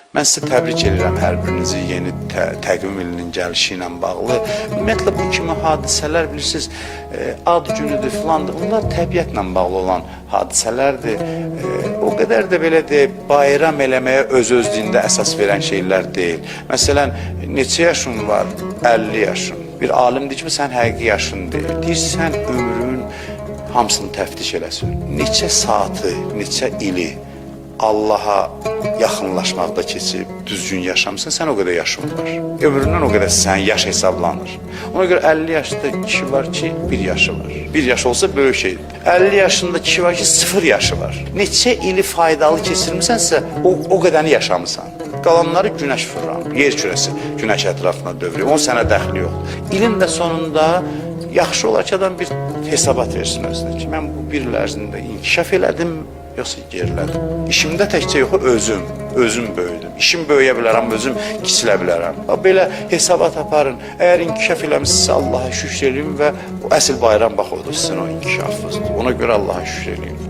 Mən sizə təbrik edirəm hər birinizi yeni təqvim ilinin gəlişi ilə bağlı. Ümumiyyətlə bu kimi hadisələr bilirsiniz, ad günüdür, filandır. Bunlar təbiətlə bağlı olan hadisələrdir. O qədər də belə deyək, bayram eləməyə öz-özlüyündə əsas verən şeylər deyil. Məsələn, neçə yaşın var? 50 yaşın. Bir alim deyir ki, bu sənin həqiqi yaşın deyil. Deyir, sən ömrün hamısını təftiş eləsin. Neçə saatı, neçə ili Allaha yaxınlaşmaqda keçib, düzgün yaşamısan, sən o qədər yaşın var. Ömründən o qədər sən yaş hesablanır. Ona görə 50 yaşda kişi var ki, bir yaşı var. Bir yaş olsa böyük şeydir. 50 yaşında kişi var ki, sıfır yaşı var. Neçə ili faydalı keçirmisənsə, o qədəni yaşamısan. Qalanları günəş fırlanır, yer kürəsi günəş ətrafına dövrüyor. Onun sənə dəxli yoxdur. İlin də sonunda yaxşı olar ki, adam bir hesabat versin özünə ki, mən bu bir il ərzində inkişaf elədim, yoxsa gerilədim. İşimdə təkcə yox, özüm böyüdüm. İşim böyüyə bilərəm, özüm kiçilə bilərəm. Bax, belə hesabat aparın. Əgər inkişaf eləmisinizsə Allaha şükür eləyin və o əsl bayram bax odur, sizin o inkişafınızdır. Ona görə Allaha şükür eləyin.